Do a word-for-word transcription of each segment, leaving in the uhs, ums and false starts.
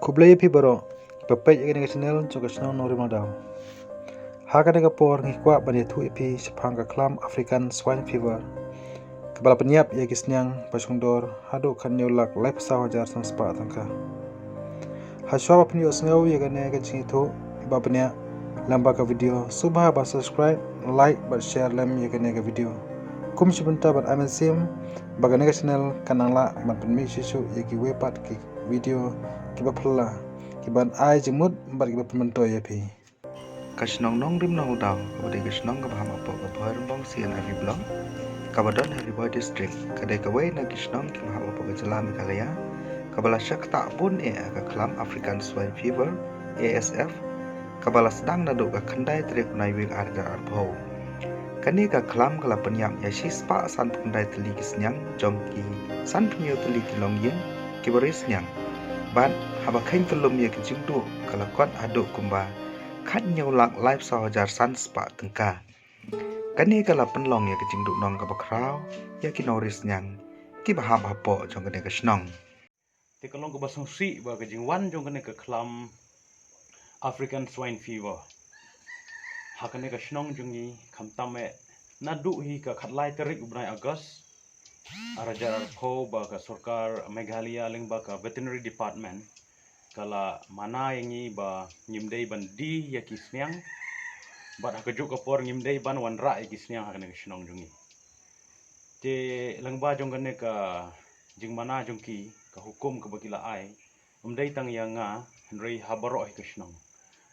Khublei ïa phi baroh kiba peit ïa kane ka channel jong ka shnong Nongrim Nongdaw. Ha kane ka por ngi kwah ban ïathuh ïa phi shaphang ka khlam African Swine Fever kaba la pynïap ïa ki sniang ba shongdor haduh khathynñiew lak laiphew saw hajar san spah tyngka. Hashwa ba phin ïohsngew ïa kane ka jingïathuh ba bniah lyngba ka video, sngewbha ban subscribe, like bad share lem ïa kane ka video. Kum shi bynta ban ai mynsiem ba kane ka channel kan nang lah ban pynmih shuh shuh ïa kiwei pat ki video kiba phylla, kiban ai jingmut bad kiba pynmyntoi ïa phi. Ka shnong Nongrim Nongdaw kaba dei ka shnong kaba hap hapoh ka Bhoirymbong C and R D block, kaba don ha Ri Bhoi District, ka dei kawei na ki shnong kiba hap hapoh ka jylla Meghalaya kaba la shah ktah bun eh ha ka khlam African Swine Fever, A S F, kaba la sdang naduh ka khyndai tarik u Naiwieng ar hajar arphew. Kane ka khlam ka la pynïap ïa shispah sanphew khyndai tylli ki sniang jong ki sanphew hynñiew tylli ki longïing kiba ri sniang. Bad haba kheiñ kyllum ïa ki jingduh ka la kot haduh kumba khathynñiew lak laiphew saw hajar san spah tyngka. Kane ka la pynlong ïa ka jingduhnong kaba khraw ïa ki nongri sniang kiba hap hapoh jong kane ka shnong. Te ka long kaba sngewsih ba ka jingwan jong kane ka khlam African Swine Fever ha kane ka shnong jong ngi, khamtam eh naduh hi ka khatlai tarik u bnai August ar hajar arphew, ba ka sorkar Meghalaya lyngba ka Veterinary Department ka la mana ïa ngi ba ngim dei ban die ïa ki sniang, bad ha kajuh ka por ngim dei ban wanrah ïa ki sniang ha kane ka shnong jong ngi. Te lyngba jong kane ka jingmana jong ki, ka hukum kaba ki la ai, ym dei tang ïa nga, hynrei ha baroh hi ka shnong.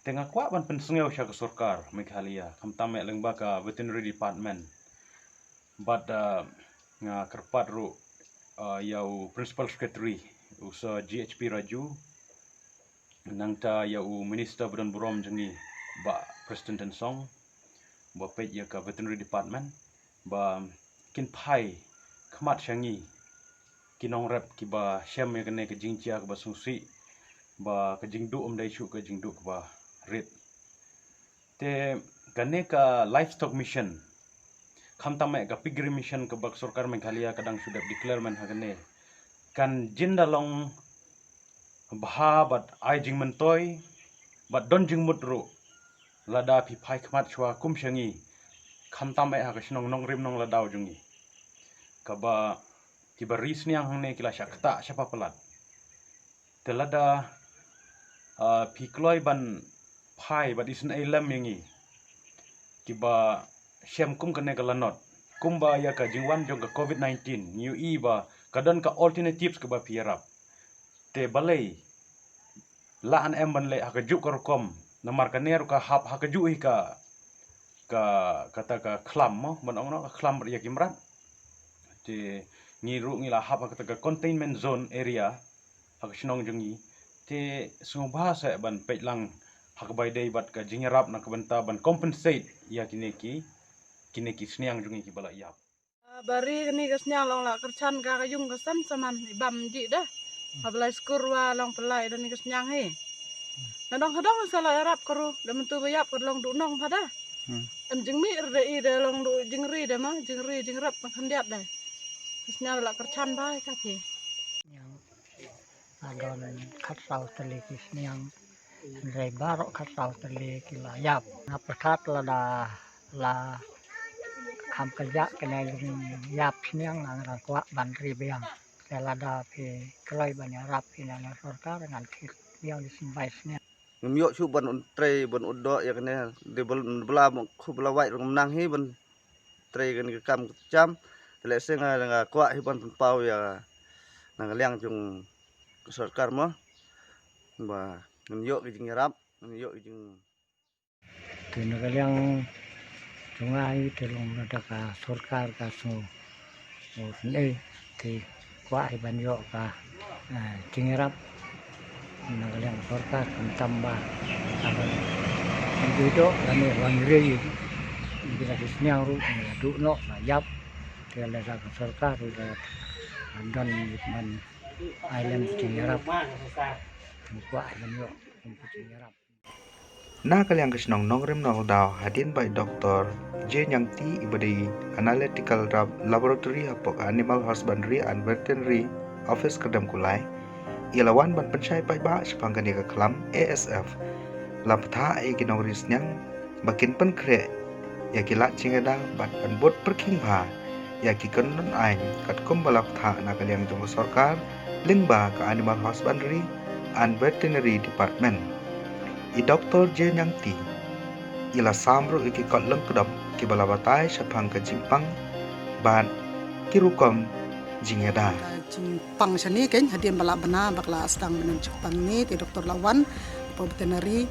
Te nga kwah ban pynsngew sha ka sorkar Meghalaya, khamtam eh lyngba ka Veterinary Department. Bad, ah, nga kyrpad ruh, ah, ïa u Principal Secretary, u Sir G H P Raju, nangta ïa u Minister ba don burom jong ngi, Bah Prestone Tynsong, ba peit ïa ka Veterinary Department, ba kin phai khmat sha ngi ki nongrep kiba shem ïa kane ka jingjia kaba sngewsih, ba ka jingduh ym dei shuh ka jingduh kaba rit. Te kane ka Livestock Mission, khamtam eh ka Piggery Mission kaba ka sorkar Meghalaya ka dang shu dep declare mynta ha kane, kan jin da long bha bad ai jingmyntoi bad don jingmut ruh lada phi phai khmat shuwa kum sha ngi, khamtam eh ha ka shnong Nongrim Nongladaw jong ngi, kaba kiba ri sniang hangne ki la shah ktah shah palat. Te lada, ah, phi kloi ban phai bad isynei lem ïa ngi kiba shem kum kane ka lanot, kumba ïa ka jingwan jong ka covid nineteen, ngi ïohi ba ka don ka alternatives kaba phi ïarap. Te balei lah ban em ban leh ha kajuh ka rukom, namar kane ruh ka hap ha kajuh hi ka, ka, kata ka khlam mo, ban ong noh, ka khlam bad ïa ki mrad. Te ngi ruh ngi la hap ha kata ka containment zone area ha ka shnong jong ngi. Te sngewbha seh ban peit lang ha kaba ïadei bad ka jingïarap na ka bynta ban compensate ïa kine ki, kine ki sniang jong ngi kiba la ïap. Ah, ba ri kane ka sniang long la kyrchan ka, ka ïung ka san saman i bam ji da. Haba lai skur wa long pynlait da ni ka sniang hi. Na dong ha dong sa la ïarap ka ru, da mynta ba ïap ka long duhnong pha da. Hmm. Em jingmih da i da long duh jingri da ma, jingri jingrep na khyndiat da. Ka sniang la kyrchan ba ka phi. Sniang. Adon khatsaw tylli ki sniang. Hynrei baroh khatsaw tylli ki la ïap. Nga pyrkhat lada la kham kajak kane jingïap sniang nga dang kwah ban ri biang. Te lada phi kloi ban ïarap phi na sorkar ngan thied biang di symbai sniang. Ngim ïoh shuh ban un trei ban un doh ïa kane, dei bla, bla, khu bla wait rung mnang hi ban trei kane ka kam ka jam. Te lehse nga, nga kwah hi ban pynpaw ïa na ka liang jong ka sorkar mo. Ba ngin ïoh ka jingïarap, ngin ïoh ka jing Te na ka liang jong nga hi te long lada ka sorkar ka sngew, o, ne, te kwah hi ban ïoh ka, eh, jingïarap na ka liang sorkar, khamtam ba ka ban, ban duh doh lane ban rei ïa ki sniang ruh, eh, duh noh ba ïap. Te lada ka sorkar ruh lada don ban ai lem ka jingïarap, kwah hi ban ïoh ka jingïarap. Na ka liang ka shnong Nongrim Nongladaw, hadien ba i Doktor J Ñiangti, iba dei Analytical Lab-, Laboratory hapoh ka Animal Husbandry and Veterinary Office Kyrdemkulai, Ki la wan ban pynshai paidbah shaphang kane ka khlam A S F. La bthah ïa ki nongri sniang ba kin pynkhreh ïa ki lad jingïada bad ban bud pyrkhing bha ïa ki kyndon aiñ katkum ba la bthah na ka liang jong ka sorkar lyngba ka Animal Husbandry and Veterinary Department. I Doktor J Nyangti i la sam ruh ïa ki kot lyngkdop kiba la batai shaphang ka jingpang bad ki rukom jingïada. Ka jingpang shane keiñ hadien ba la bna ba ka la sdang ban jingpang ne te doktor la wan, pa veterinary,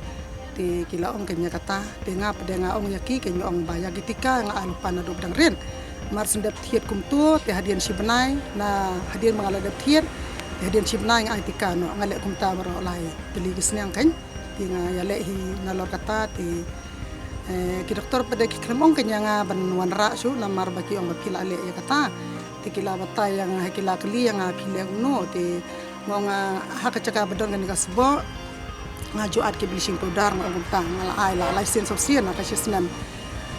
te ki la ong keiñ ïa kata, te nga pat de nga ong ïa ki, keiñ ong ba ïa ki tika nga ai lypa naduh ba dang rit. Mar shu dep thied kumto te hadien shi bnai, na hadien ba nga la dep thied te hadien shi bnai nga ai tika noh, nga leh kumta baroh lai tylli ki sniang keiñ. Te nga ïaleh hi nalor kata te, eh, ki doktor pat de ki khlem ong keiñ ïa nga ban wanrah shuh namar ba ki ong ba phi la leh ïa kata. Te ki la batai ïa nga, ki la kylli ïa nga phi leh kumno, te nga ong, ah, ha ka jaka ba don kane ka sboh nga ju add ki bleaching powder, nga ong kumta, nga la ai la lai sien saw sien ha ka shi snem.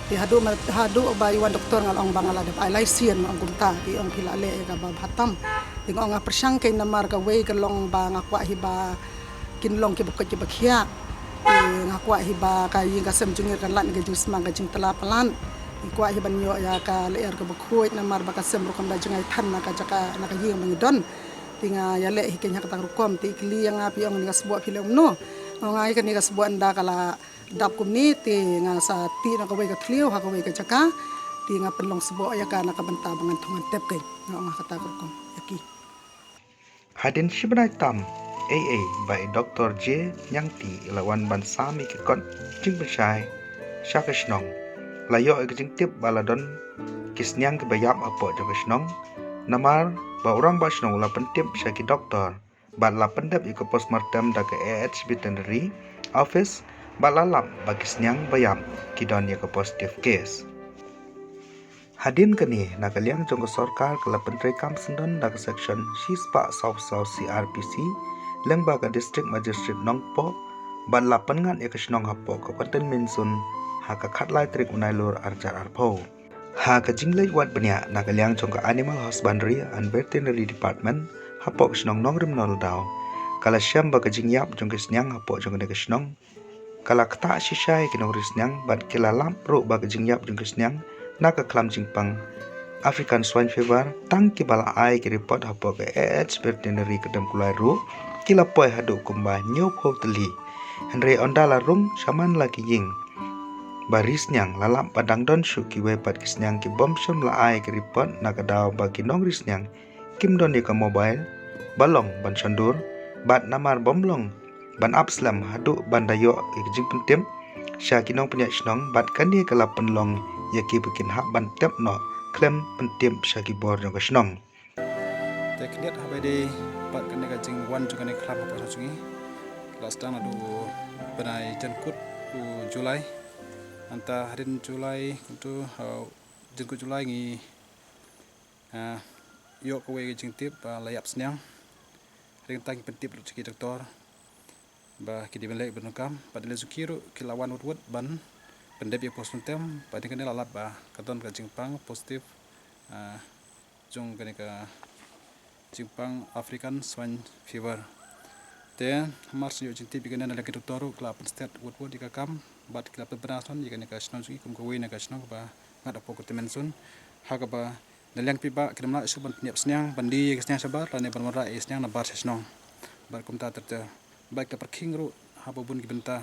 Te haduh ma, haduh ba i wan doktor nga la ong ba nga la dep ai lai sien, nga ong kumta, te ong phi la leh ïa kaba bha tam. Te nga ong nga pyrshang keiñ namar kawei ka long ba nga kwah hi ba kin long kiba koit kiba khiah. Te nga kwah hi ba ka ïing ka sem jong ngi kan lait na ka jingsma ka jingtla palat. Nga kwah hi ban ïoh ïa ka lyer kaba khuid namar ba ka sem rukom da jngai than na ka jaka, na ka ïing ba ngi don. Te nga ïaleh hi keiñ ha kata ka rukom, te i kylli ïa nga phi ong kane ka sboh phi leh kumno. Nga ong ai kane ka sboh ynda ka la dap kumne te nga sa tih na kawei ka thliew ha kawei ka jaka. Te nga pynlong sboh ïa ka na ka bynta ba ngan thung ngan tep keiñ. Nga ong ha kata ka rukom ïa ki. Hadien shi bnai tam, ei ei ba i Doktor J Nyangti i la wan ban sam ïa ki kot jingpynshai sha ka shnong. La ïoh ïa ka jingtip ba la don ki sniang kiba ïap hapoh jong ka shnong. Namar ba u rangbah shnong u la pyntip sha ki doktor bad la pyndep ïa ka postmortem da ka A H Veterinary Office bad la lap ba ki sniang ba ïap ki don ïa ka positive case. Hadien kane na ka liang jong ka sorkar ka la pyntreikam syndon da ka section shispah saw saw C R P C lyngba ka District Magistrate Nongpoh bad la pynngat ïa ka shnong hapoh ka containment zone ha ka khatlai tarik u Nailur arhajar arphew. Ha ka jingleit wad bniah na ka liang jong ka Animal Husbandry and Veterinary Department hapoh ka shnong Nongrim Nongdaw, ka la shem ba ka jingïap jong ka sniang hapoh jong kane ka shnong ka la ktah shisha ïa ki nongri sniang bad ki la lap ruh ba ka jingïap jong ka sniang na ka khlam jingpang African Swine Fever, tang kiba la ai ki report hapoh ka A H Veterinary ka Demkulai ruh ki la poi haduh kumba hynñiewphew tylli. Hynrei ynda la rung shaman la ki ïing ba ri sniang, la lap ba dang don shuh kiwei pat ki sniang ki bym shym la ai ki report na ka daw ba ki nongri sniang kim don ïa ka mobile ba long ban shondur bad namar bym long ban ap slem haduh ban da ïoh ïa ka jingpyntip sha ki nongpynïaid shnong bad kane ka la pynlong ïa ki ba kin hap ban tep noh khlem pyntip sha ki bor jong ka shnong. Te khyndiat haba ïadei bad kane ka jingwan jong kane ka khlam hapoh shnong jong ngi, la sdang naduh u bnai Jynkut u July. Nangta hadien July kumto, ha Jynkut July ngi, ah, ïoh kawei ka jingtip ba la ïap sniang. Hadien nangta ngi pyntip lut sha ki doktor ba ki dei ban leh ban donkam, bad na liang jong ki ruh ki la wan wut wut ban pyndep ïa ka postmortem, bad hadien kane la lap ba ka don ka jingpang positive, ah, jong kane ka jingpang African Swine Fever. Te hamar shu ïoh jingtip ïa kane na liang ki doktor ruh ki la pynstet wut wut ïa ka kam, bad ki la pynbna shnong ïa kane ka shnong jong ngi kum kawei na ka shnong kaba ngat hapoh containment zone, ha kaba na liang paidbah kim lah shuh ban pynïap sniang, ban die ïa ka sniang shabar lane ban wanrah ïa ka sniang nabar sha shnong. Bad kumta ter ter, bad ki la pyrkhing ruh ha ba bun ki bynta,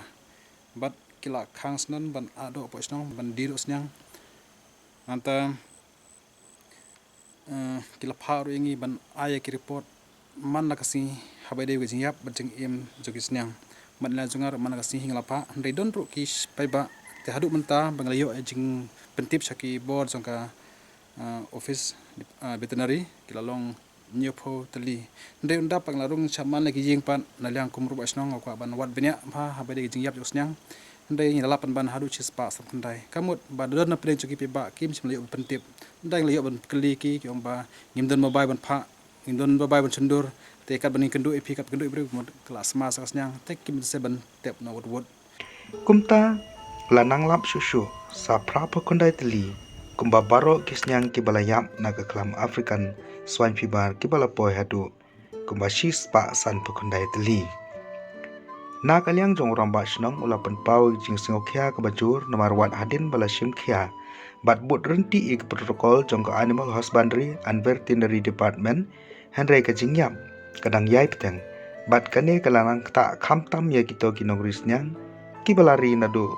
bad ki la khang syndon ban ap doh hapoh shnong ban die doh sniang. Nangta, eh, ki la phah ruh ïa ngi ban ai ïa ki report man la ka sngi haba ïadei bad ka jingïap bad jingim jong ki sniang. Bad na liang jong nga ruh man la ka sngi hi nga la phah, hynrei don ruh ki paidbah, te haduh mynta ba ngi la ïoh ïa jingpyntip sha ki bor jong ka, eh, office, eh, veterinary, ki la long hynñiewphew tylli. Hynrei ynda pat ngi la rung shaman la ki ïing pat, na liang kum u rangbah shnong nga kwah ban wad bniah bha haba ïadei ka jingïap jong u sniang. Hynrei ngi la lap pynban haduh shispah san khyndai. Ka mut ba da don na pdeng jong ki paidbah kim shym la ïoh ban pyntip. Ynda ngi la ïoh ban kylli ki, ki ong ba ngim don mobile ban phah, ngim don mobile ban shondur. Te katba ngin kynduh ïa phi, katba kynduh ïa briew, ka mut ka la sma sa ka sniang, te kim shym ban tep noh wut wut. Kumta la nang lap shuh shuh sa phraphew khyndai tylli kumba baroh ki sniang kiba la ïap na ka khlam African Swine Fever kiba la poi haduh kumba shispah sanphew khyndai tylli. Na ka liang jong u Rangbah Shnong u la pynpaw ïa ka jingsngewkhia kaba jur namar wat hadien ba la shim khia bad bud ryntih ïa ka protocol jong ka Animal Husbandry and Veterinary Department, hynrei ka jingïap ka dang ïai bteng bad kane ka la nang ktah khamtam ïa kito ki nongri sniang kiba la ri naduh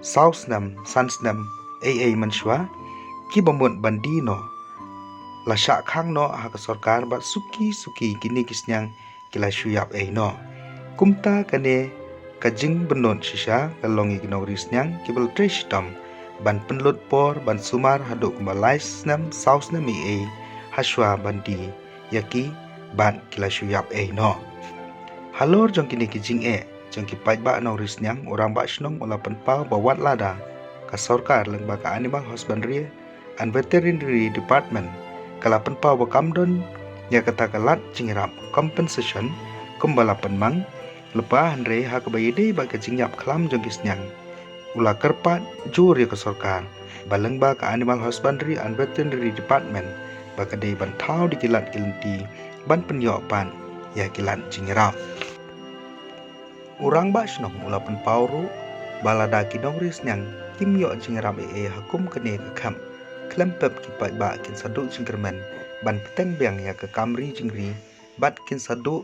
saw snem, san snem ei ei mynshuwa, kiba mut ban die noh la shah khang noh ha ka sorkar bad suki suki kine ki sniang ki la shu ïap ei noh. Kumta kane ka jingbynnud shisha ka long ïa ki nongri sniang kiba la trei shitom ban pynlut por ban sumar haduh kumba lai snem saw snem ei ei hashwa ban die ïa ki bad ki la shu ïap ei noh. Halor jong kine ki jingeh jong ki paidbah nongri sniang, u Rangbah Shnong u la pynpaw ba wat lada ka sorkar lyngba ka Animal Husbandry and Veterinary Department ka la pynpaw ba kam don ïa kata ka lad jingïarap compensation kumba la pynmang lypa, hynrei ha kaba ïadei bad ka jingïap khlam jong ki sniang, u la kyrpad jur ïa ka sorkar ba lyngba ka Animal Husbandry and Veterinary Department ba ka dei ban thaw da ki lad ki lynti ban pynïoh pat ïa ki lad jingïarap. U Rangbah Shnong u la pynpaw ruh ba lada ki nongri sniang kim ïoh jingïarap ei ei ha kum kane ka khep, khlem pep ki paidbah kin sa duh jingkyrmen ban bteng biang ïa ka kam ri jingri bad kin sa duh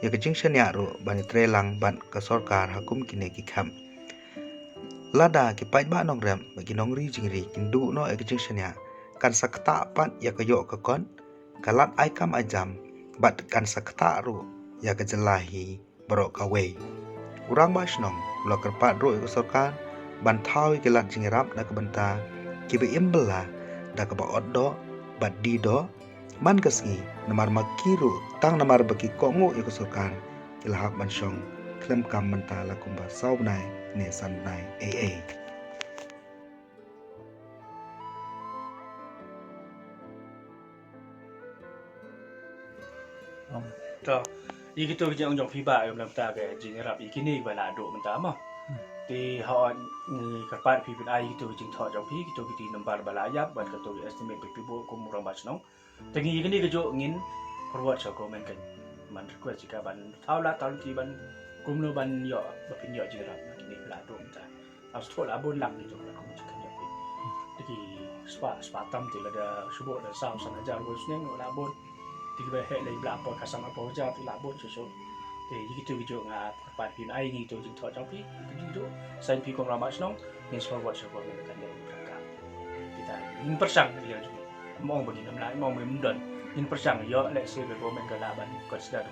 ïa ka jingshaniah ruh ban ïatrei lang bad ka sorkar ha kum kine ki khep. Lada ki paidbah nongrep bad ki nongri jingri kin duh noh ïa ka jingshaniah, kan sa ktah pat ïa ka ïoh ka kot, ka lad ai kam ai jam bad kan sa ktah ruh ïa ka jylla hi baroh kawei. U Rangbah Shnong u la kyrpad ruh ïa ka sorkar ban thaw ïa ki lad jingïarap na ka bynta kiba im bylla da kaba ot doh bad die doh man ka sngi, namar ma ki ruh tang namar ba ki kohnguh ïa ka sorkar ki la hap ban shong khlem kam mynta la kumba saw bnai ne san bnai ei ei. To, ïa kito ki jingong jong phi bah, ïa mynta ka jingïarap ïa kine ba la duh mynta mo. Te hooid, ngi kyrpad phi phin ai kito ki jingthoh jong phi, kito ki number ba la ïap bad kito ki estimate ba phi buh kum u Rangbah Shnong. Te ngi ïa kine kajuh ngin forward sha government, kan man request ïa ka ban thaw lad thaw lynti ban kumno ban ïoh ba phin ïoh jingïarap na kine ba la duh mynta. Ap shu thoh la bun lang kito ba la kum jingkyrmen ïa phi. Te ki spah spah tam te lada shu buh da saw san hajar wei sniang la bun. Te kiba heh lei bla por ka san por hajar te la bun shuh shuh. Te ïa kito kijuh nga kyrpad phin ai ngi kito jingthoh jong phi. Kito kijuh saiñ phi kum Rangbah Shnong ngin forward sha government kan ïa ka. Kita ngin pyrshang ïa jong. Mong ba ngin ym lah, mong ba ngin ym don. Ngin pyrshang ïoh lehse ka government ka lah ban consider.